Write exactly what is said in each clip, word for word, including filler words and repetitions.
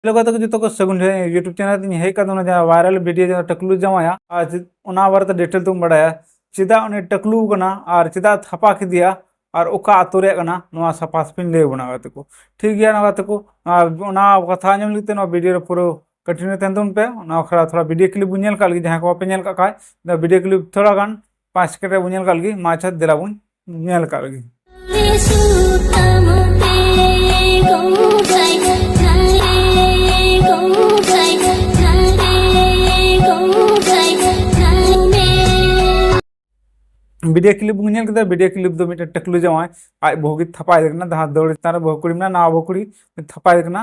Hello ᱜᱟᱛᱮ ᱠᱚ, ᱡᱚᱛᱚ ᱠᱚ ᱥᱟᱹᱜᱩᱱ ᱡᱚᱦᱟᱨ᱾ YouTube channel ᱛᱤᱧ ᱦᱮᱡ ᱠᱟᱛᱮ ᱚᱱᱟ ᱡᱟᱦᱟᱸ viral video ᱡᱟᱦᱟᱸ ᱴᱟᱹᱠᱞᱩ ᱡᱟᱶᱟᱭᱟ, ᱟᱨ ᱪᱮᱫ ᱚᱱᱟ ᱵᱟᱨᱮᱛᱮ detail ᱛᱮᱵᱚᱱ ᱵᱟᱲᱟᱭᱟ, ᱪᱮᱫᱟᱜ ᱩᱱᱤ ᱴᱟᱹᱠᱞᱩ ᱠᱟᱱᱟ ᱟᱨ ᱪᱮᱫᱟᱜ ᱛᱷᱟᱯᱟ ᱠᱮᱫᱮᱭᱟ ᱟᱨ ᱚᱠᱟ ᱟᱛᱳ ᱨᱮᱭᱟᱜ ᱠᱟᱱᱟ, ᱱᱚᱣᱟ ᱥᱟᱯᱷᱟ ᱥᱟᱹᱯᱷᱤᱧ ᱞᱟᱹᱭ ᱟᱵᱚᱱᱟ ᱜᱟᱛᱮ ᱠᱚ᱾ ᱴᱷᱤᱠ ᱜᱮᱭᱟ, ᱱᱚᱣᱟ ᱜᱟᱛᱮ ᱠᱚ, ᱟᱨ ᱚᱱᱟ ᱠᱟᱛᱷᱟ ᱟᱸᱡᱚᱢ ᱞᱟᱹᱜᱤᱫ ᱛᱮ ᱱᱚᱣᱟ video ᱨᱮ ᱯᱩᱨᱟᱹ continue ᱛᱟᱦᱮᱱ ᱛᱟᱵᱚᱱ ᱯᱮ᱾ ᱚᱱᱟ ᱵᱟᱠᱷᱨᱟ ᱛᱷᱚᱲᱟ video clip ᱵᱚᱱ ᱧᱮᱞ ᱠᱟᱜ ᱞᱮᱜᱮ, ᱡᱟᱦᱟᱸᱭ ᱠᱚ ᱵᱟᱯᱮ ᱧᱮᱞ ᱠᱟᱜ ᱠᱷᱟᱡ, ᱱᱚᱣᱟ video clip ᱛᱷᱚᱲᱟ ᱜᱟᱱ ᱯᱟᱸᱪ second ᱨᱮ ᱵᱚᱱ ᱧᱮᱞ ᱠᱟᱜ ᱞᱮᱜᱮ᱾ ᱢᱟ ᱟᱪᱪᱷᱟ, ᱫᱮᱞᱟ ᱵᱚᱱ ᱧᱮᱞ ᱠᱟᱜ ᱞᱮᱜᱮ᱾ Video clip ᱵᱚᱱ ᱧᱮᱞ ᱠᱮᱫᱟ᱾ Video clip ᱫᱚ ᱢᱤᱫᱴᱮᱱ ᱴᱟᱹᱠᱞᱩ ᱡᱟᱶᱟᱭ ᱟᱡ ᱵᱟᱹᱦᱩ ᱜᱮ ᱛᱷᱟᱯᱟᱭ ᱫᱮ ᱠᱟᱱᱟ, ᱡᱟᱦᱟᱸ ᱫᱟᱹᱣᱲᱤ ᱪᱮᱛᱟᱱ ᱨᱮ ᱵᱟᱹᱦᱩ ᱠᱩᱲᱤ ᱢᱮᱱᱟᱜᱼᱟ, ᱱᱟᱣᱟ ᱵᱟᱹᱦᱩ ᱠᱩᱲᱤ ᱛᱷᱟᱯᱟᱭ ᱫᱮ ᱠᱟᱱᱟ᱾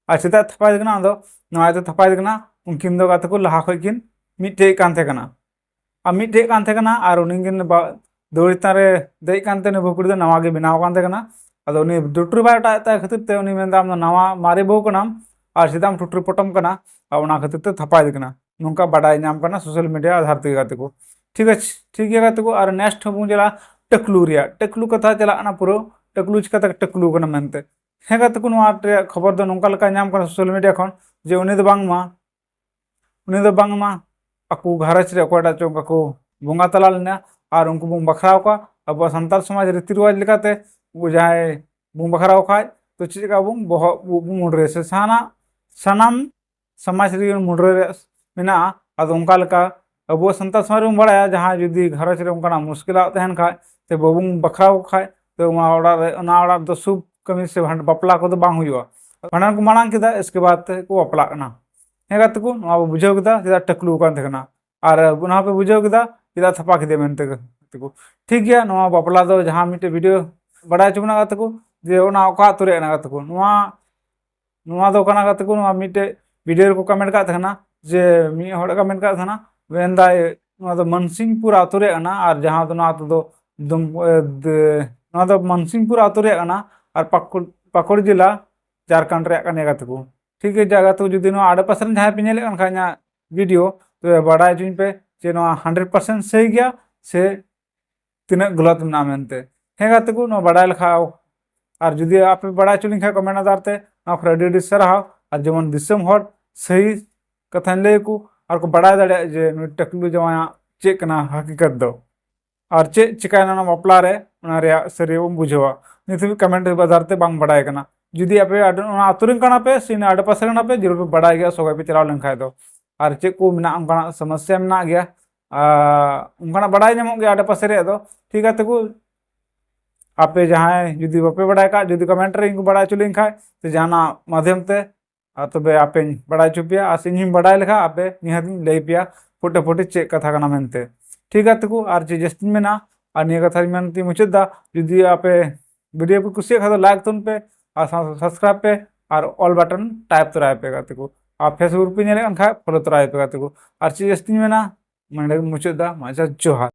ᱟᱨ ᱪᱮᱫᱟᱜ ᱛᱷᱟᱯᱟᱭ ᱫᱮ ᱠᱟᱱᱟ? ᱟᱫᱚ ᱱᱚᱣᱟ ᱤᱭᱟᱹᱛᱮ ᱛᱷᱟᱯᱟᱭ ᱫᱮ ᱠᱟᱱᱟ, ᱩᱱᱠᱤᱱ ᱫᱚ ᱜᱟᱛᱮ ᱠᱚ ᱞᱟᱦᱟ ᱠᱷᱚᱡ ᱠᱤᱱ ᱢᱤᱫᱴᱮᱡ ᱠᱟᱱ ᱛᱟᱦᱮᱸ ᱠᱟᱱᱟ᱾ ᱟᱨ ᱢᱤᱫᱴᱮᱡ ᱠᱟᱱ ᱛᱟᱦᱮᱸ ᱠᱟᱱᱟ, ᱟᱨ ᱩᱱᱤ ᱠᱤᱱ ᱵᱟ-, ᱫᱟᱹᱣᱲᱤ ᱪᱮᱛᱟᱱ ᱨᱮ ᱫᱮᱡ ᱠᱟᱱ ᱛᱮ ᱩᱱᱤ ᱵᱟᱹᱦᱩ ᱠᱩᱲᱤ ᱫᱚ ᱱᱟᱣᱟ ᱜᱮ ᱵᱮᱱᱟᱣ ᱠᱟᱱ ᱛᱟᱦᱮᱸ ᱠᱟᱱᱟ᱾ ᱟᱫᱚ ᱩᱱᱤ ᱰᱩᱴᱩᱨ ᱵᱟᱭ ᱚᱴᱟᱜ ᱮᱫ ᱛᱟᱭ ᱠᱷᱟᱹᱛᱤᱨ ᱛᱮ ᱩᱱᱤ ᱢᱮᱱᱫᱟ, "ᱟᱢ ᱫᱚ ᱱᱟᱣᱟ ᱢᱟᱨᱮ ᱵᱟᱹᱦᱩ ᱠᱟᱱᱟᱢ, ᱟᱨ ᱪᱮᱫᱟᱜ ᱮᱢ ᱴᱩᱴᱩᱨ ᱯᱚᱴᱚᱢ ᱠᱟᱱᱟ?" ᱟᱨ ᱚᱱᱟ ᱠᱷᱟᱹᱛᱤᱨ ᱛᱮ ᱛᱷᱟᱯᱟᱭ ᱫᱮ ᱠᱟᱱᱟ᱾ ᱱᱚᱝᱠᱟ ᱵᱟᱰᱟᱭ ᱧᱟᱢ ᱠᱟᱱᱟ social media ᱟᱫᱷᱟᱨ ᱛᱮᱜᱮ ᱜᱟᱛᱮ ᱠᱚ᱾ ᱴᱷᱤᱠ ᱟᱪᱷᱮ, ᱴᱷᱤᱠ ᱜᱮᱭᱟ ᱜᱟᱛᱮ ᱠᱚ᱾ ᱟᱨ next ᱦᱚᱸ ᱵᱚᱱ ᱪᱟᱞᱟᱜᱼᱟ ᱴᱟᱹᱠᱞᱩ ᱨᱮᱭᱟᱜ᱾ ᱴᱟᱹᱠᱞᱩ ᱠᱟᱛᱷᱟ ᱪᱟᱞᱟᱜ ᱠᱟᱱᱟ ᱯᱩᱨᱟᱹ, ᱴᱟᱹᱠᱞᱩ ᱪᱤᱠᱟᱛᱮ ᱴᱟᱹᱠᱞᱩ ᱠᱟᱱᱟ ᱢᱮᱱᱛᱮ᱾ ᱦᱮᱸ ᱜᱟᱛᱮ ᱠᱚ, ᱱᱚᱣᱟ ᱨᱮᱭᱟᱜ ᱠᱷᱚᱵᱚᱨ ᱫᱚ ᱱᱚᱝᱠᱟ ᱞᱮᱠᱟ ᱧᱟᱢ ᱠᱟᱱᱟ social media ᱠᱷᱚᱱ, ᱡᱮ ᱩᱱᱤ ᱫᱚ ᱵᱟᱝᱢᱟ, ᱩᱱᱤ ᱫᱚ ᱵᱟᱝᱢᱟ ᱟᱠᱚ ᱜᱷᱟᱨᱚᱸᱡᱽ ᱨᱮ ᱚᱠᱚᱭᱴᱟᱜ ᱪᱚᱝ ᱚᱱᱠᱟ ᱠᱚ ᱵᱚᱸᱜᱟ ᱛᱟᱞᱟ ᱞᱮᱱᱟ, ᱟᱨ ᱩᱱᱠᱩ ᱵᱚᱱ ᱵᱟᱠᱷᱨᱟᱣ ᱠᱚᱣᱟ᱾ ᱟᱵᱚᱣᱟᱜ ᱥᱟᱱᱛᱟᱲ ᱥᱚᱢᱟᱡᱽ ᱨᱤᱛᱤ ᱨᱮᱣᱟᱡᱽ ᱞᱮᱠᱟᱛᱮ ᱩᱱᱠᱩ ᱡᱟᱦᱟᱸᱭ ᱵᱚᱱ ᱵᱟᱠᱷᱨᱟᱣ ᱠᱷᱟᱡ, ᱛᱚ ᱪᱮᱫ ᱞᱮᱠᱟ ᱵᱚᱱ ᱵᱚᱦᱚᱜ ᱵᱚ ᱢᱩᱰᱨᱟᱹᱭᱟ, ᱥᱮ ᱥᱟᱱᱟ-, ᱥᱟᱱᱟᱢ ᱥᱚᱢᱟᱡᱽ ᱨᱮᱜᱮ ᱢᱩᱰᱨᱟᱹ ᱨᱮᱭᱟᱜ ᱢᱮᱱᱟᱜᱼᱟ᱾ ᱟᱫᱚ ᱚᱱᱠᱟ ᱞᱮᱠᱟ ᱟᱵᱚᱣᱟᱜ ᱥᱟᱱᱛᱟᱲ ᱥᱚᱢᱟᱡᱽ ᱨᱮᱵᱚᱱ ᱵᱟᱲᱟᱭᱟ, ᱡᱟᱦᱟᱸ ᱡᱩᱫᱤ ᱜᱷᱟᱨᱚᱸᱡᱽ ᱨᱮ ᱚᱱᱠᱟᱱᱟᱜ ᱢᱩᱥᱠᱤᱞᱟᱜ ᱛᱟᱦᱮᱱ ᱠᱷᱟᱡ, ᱥᱮ ᱵᱟᱵᱚᱱ ᱵᱟᱠᱷᱨᱟᱣ ᱠᱷᱟᱡ, ᱛᱚ ᱚᱱᱟ ᱚᱲᱟᱜ ᱨᱮ, ᱚᱱᱟ ᱚᱲᱟᱜ ᱨᱮᱫᱚ ᱥᱩᱵ ᱠᱟᱹᱢᱤ ᱥᱮ ᱵᱷᱟᱸᱰ-, ᱵᱟᱯᱞᱟ ᱠᱚᱫᱚ ᱵᱟᱝ ᱦᱩᱭᱩᱜᱼᱟ᱾ ᱵᱷᱟᱸᱰᱟᱱ ᱠᱚ ᱢᱟᱲᱟᱝ ᱠᱮᱫᱟ, ᱤᱥᱠᱮ ᱵᱟᱫ ᱛᱮ ᱠᱚ ᱵᱟᱯᱞᱟᱜ ᱠᱟᱱᱟ᱾ ᱦᱮᱸ ᱜᱟᱛᱮ ᱠᱚ, ᱱᱚᱣᱟ ᱵᱚ ᱵᱩᱡᱷᱟᱹᱣ ᱠᱮᱫᱟ ᱪᱮᱫᱟᱜ ᱴᱟᱹᱠᱞᱩ ᱠᱟᱱ ᱛᱟᱦᱮᱸ ᱠᱟᱱᱟ᱾ ᱟᱨ ᱚᱱᱟ ᱦᱚᱸᱯᱮ ᱵᱩᱡᱷᱟᱹᱣ ᱠᱮᱫᱟ ᱪᱮᱫᱟᱜ ᱛᱷᱟᱯᱟ ᱠᱮᱫᱮᱭᱟ ᱢᱮᱱᱛᱮ ᱜᱟᱛᱮ ᱠᱚ᱾ ᱴᱷᱤᱠ ᱜᱮᱭᱟ, ᱱᱚᱣᱟ ᱵᱟᱯᱞᱟ ᱫᱚ ᱡᱟᱦᱟᱸ ᱢᱤᱫᱴᱮᱡ video ᱵᱟᱰᱟᱭ ᱦᱚᱪᱚ ᱵᱚᱱᱟ ᱜᱟᱛᱮ ᱠᱚ, ᱡᱮ ᱚᱱᱟ ᱚᱠᱟ ᱟᱹᱛᱩ ᱨᱮ ᱠᱟᱱᱟ ᱜᱟᱛᱮ ᱠᱚ᱾ ᱱᱚᱣᱟ, ᱱᱚᱣᱟ ᱫᱚ ᱠᱟᱱᱟ ᱜᱟᱛᱮ ᱠᱚ, ᱱᱚᱣᱟ ᱢᱤᱫᱴᱮᱡ video ᱨᱮᱠᱚ comment ᱠᱟᱜ ᱛᱟᱦᱮᱱᱟ, ᱡᱮ ᱢᱤᱫ ᱦᱚᱲᱮ comment ᱠᱟᱜ ᱛᱟᱦᱮᱱᱟ, ᱢᱮᱱᱫᱟᱭ ᱱᱚᱣᱟ ᱫᱚ ᱢᱟᱱᱥᱤᱝᱯᱩᱨ ᱟᱹᱛᱩ ᱨᱮ ᱠᱟᱱᱟ, ᱟᱨ ᱡᱟᱦᱟᱸ ᱫᱚ ᱱᱚᱣᱟ ᱟᱹᱛᱩ ᱫᱚ ᱫᱚᱢ-, ᱮ, ᱫᱮ-, ᱱᱚᱣᱟ ᱫᱚ ᱢᱟᱱᱥᱤᱝᱯᱩᱨ ᱟᱹᱛᱩ ᱨᱮᱭᱟᱜ ᱠᱟᱱᱟ, ᱟᱨ ᱯᱟᱠᱩᱲ, ᱯᱟᱠᱩᱲ ᱡᱮᱞᱟ, ᱡᱷᱟᱲᱠᱷᱚᱸᱰ ᱨᱮᱭᱟᱜ ᱠᱟᱱᱟ ᱜᱟᱛᱮ ᱠᱚ᱾ ᱴᱷᱤᱠ ᱜᱮᱭᱟ ᱜᱟᱛᱮ ᱠᱚ, ᱡᱩᱫᱤ ᱱᱚᱣᱟ ᱟᱰᱮᱯᱟᱥᱮ ᱨᱮᱱ ᱡᱟᱦᱟᱸᱭ ᱯᱮ ᱧᱮᱞᱮᱫ ᱠᱟᱱ ᱠᱷᱟᱡ ᱤᱧᱟᱹᱜ video, ᱛᱚᱵᱮ ᱵᱟᱰᱟᱭ ᱦᱚᱪᱚᱧ ᱯᱮ ᱡᱮ ᱱᱚᱣᱟ hundred percent ᱥᱟᱹᱦᱤ ᱜᱮᱭᱟ ᱥᱮ ᱛᱤᱱᱟᱹᱜ ᱜᱟᱞᱟᱛ ᱢᱮᱱᱟᱜᱼᱟ ᱢᱮᱱᱛᱮ᱾ ᱦᱮᱸ ᱜᱟᱛᱮ ᱠᱚ, ᱱᱚᱣᱟ ᱵᱟᱰᱟᱭ ᱞᱮᱠᱷᱟᱡ ᱟᱨ ᱡᱩᱫᱤ ᱟᱯᱮ ᱵᱟᱲᱟᱭ ᱦᱚᱪᱚ ᱞᱤᱧ ᱠᱷᱟᱱ ᱠᱚᱢᱮᱱᱴ ᱟᱫᱷᱟᱨ ᱛᱮ, ᱚᱱᱟ ᱠᱚᱨᱮ ᱟᱹᱰᱤ ᱟᱹᱰᱤ ᱥᱟᱨᱦᱟᱣ᱾ ᱟᱨ ᱡᱮᱢᱚᱱ ᱫᱤᱥᱚᱢ ᱦᱚᱲ ᱥᱟᱹᱦᱤ ᱠᱟᱛᱷᱟᱧ ᱞᱟᱹᱭ ᱟᱠᱚ ᱟᱨ ᱠᱚ ᱵᱟᱲᱟᱭ ᱫᱟᱲᱮᱭᱟᱜᱼᱟ ᱡᱮ ᱱᱩᱭ ᱴᱟᱹᱠᱞᱩ ᱡᱟᱶᱟᱭᱟᱜ ᱪᱮᱫ ᱠᱟᱱᱟ ᱦᱟᱹᱠᱤᱠᱟᱛ ᱫᱚ, ᱟᱨ ᱪᱮᱫ ᱪᱤᱠᱟᱭᱱᱟ ᱚᱱᱟ ᱵᱟᱯᱞᱟ ᱨᱮ, ᱚᱱᱟ ᱨᱮᱭᱟᱜ ᱥᱟᱹᱨᱤ ᱵᱚᱱ ᱵᱩᱡᱷᱟᱹᱣᱟ᱾ ᱱᱤᱛ ᱦᱟᱹᱵᱤᱡ ᱠᱚᱢᱮᱱᱴ ᱟᱫᱷᱟᱨ ᱛᱮ ᱵᱟᱝ ᱵᱟᱲᱟᱭ ᱠᱟᱱᱟ᱾ ᱡᱩᱫᱤ ᱟᱯᱮ ᱟᱰᱮ-, ᱚᱱᱟ ᱟᱹᱛᱩ ᱨᱮᱱ ᱠᱟᱱᱟ ᱯᱮ ᱥᱮ ᱤᱱᱟᱹ ᱟᱰᱮᱯᱟᱥᱮ ᱠᱟᱱᱟ ᱯᱮ, ᱡᱟᱹᱨᱩᱲ ᱯᱮ ᱵᱟᱲᱟᱭ ᱜᱮᱭᱟ ᱥᱚᱜᱚᱭ ᱯᱮ ᱪᱟᱞᱟᱣ ᱞᱮᱱᱠᱷᱟᱱ ᱫᱚ᱾ ᱟᱨ ᱪᱮᱫ ᱠᱚ ᱢᱮᱱᱟᱜᱼᱟ, ᱚᱱᱠᱟᱱᱟᱜ ᱥᱚᱢᱚᱥᱥᱟ ᱢᱮᱱᱟᱜ ᱜᱮᱭᱟ, ᱟᱨ ᱚᱱᱠᱟᱱᱟᱜ ᱵᱟᱲᱟᱭ ᱧᱟᱢᱚᱜ ᱜᱮᱭᱟ ᱟᱰᱮᱯᱟᱥᱮ ᱨᱮᱭᱟᱜ ᱫᱚ᱾ ᱴᱷᱤᱠ ᱜᱮᱭᱟ ᱛᱟᱠᱚ, ᱟᱯᱮ ᱡᱟᱦᱟᱸᱭ ᱡᱩᱫᱤ ᱵᱟᱯᱮ ᱵᱟᱲᱟᱭ ᱠᱷᱟᱡ, ᱡᱩᱫᱤ ᱠᱚᱢᱮᱱᱴ ᱨᱮ ᱤᱧ ᱠᱚ ᱵᱟᱲᱟᱭ ᱦᱚᱪᱚ ᱞᱤᱧ ᱠᱷᱟᱡ ᱥᱮ ᱡᱟᱦᱟᱱᱟᱜ ᱢᱟᱫᱷᱭᱚᱢ ᱛᱮ, ᱟᱨ ᱛᱚᱵᱮ ᱟᱯᱮᱧ ᱵᱟᱲᱟᱭ ᱦᱚᱪᱚ ᱯᱮᱭᱟ᱾ ᱟᱨ ᱥᱮ ᱤᱧ ᱦᱚᱸᱧ ᱵᱟᱲᱟᱭ ᱞᱮᱠᱷᱟᱡ ᱟᱯᱮ ᱱᱤᱦᱟᱹᱛ ᱤᱧ ᱞᱟᱹᱭ ᱯᱮᱭᱟ ᱯᱷᱩᱴᱟᱹ ᱯᱷᱩᱴᱤ ᱪᱮᱫ ᱠᱟᱛᱷᱟ ᱠᱟᱱᱟ ᱢᱮᱱᱛᱮ᱾ ᱴᱷᱤᱠ ᱜᱮᱭᱟ ᱛᱟᱠᱚ, ᱟᱨ ᱪᱮᱫ ᱡᱟᱹᱥᱛᱤᱧ ᱢᱮᱱᱟ, ᱟᱨ ᱱᱤᱭᱟᱹ ᱠᱟᱛᱷᱟ ᱢᱮᱱ ᱛᱮᱧ ᱢᱩᱪᱟᱹᱫ ᱫᱟ, ᱡᱩᱫᱤ ᱟᱯᱮ ᱵᱷᱤᱰᱤᱭᱳ ᱯᱮ ᱠᱩᱥᱤᱭᱟᱜ ᱠᱷᱟᱡ ᱫᱚ ᱞᱟᱭᱤᱠ ᱛᱟᱵᱚᱱ ᱯᱮ, ᱟᱨ ᱥᱟᱶ ᱥᱟᱵᱥᱠᱨᱟᱭᱤᱵ ᱯᱮ, ᱟᱨ ᱚᱞ ᱵᱟᱴᱚᱱ ᱴᱟᱭᱤᱯ ᱛᱚᱨᱟᱭ ᱯᱮ ᱜᱟᱛᱮ ᱠᱚ᱾ ᱟᱨ ᱯᱷᱮᱥᱵᱩᱠ ᱯᱮ ᱧᱮᱞᱮᱫ ᱠᱟᱱ ᱠᱷᱟᱡ ᱯᱷᱚᱞᱳ ᱛᱚᱨᱟᱭ ᱯᱮ ᱜᱟᱛᱮ ᱠᱚ᱾ ᱟᱨ ᱪᱮᱫ ᱡᱟᱹᱥᱛᱤᱧ ᱢᱮᱱᱟ, ᱱᱚᱰᱮ ᱜᱮᱧ ᱢᱩᱪᱟᱹᱫ ᱫᱟ᱾ ᱢᱟ ᱟᱪᱪᱷᱟ, ᱡᱚᱦᱟᱨ᱾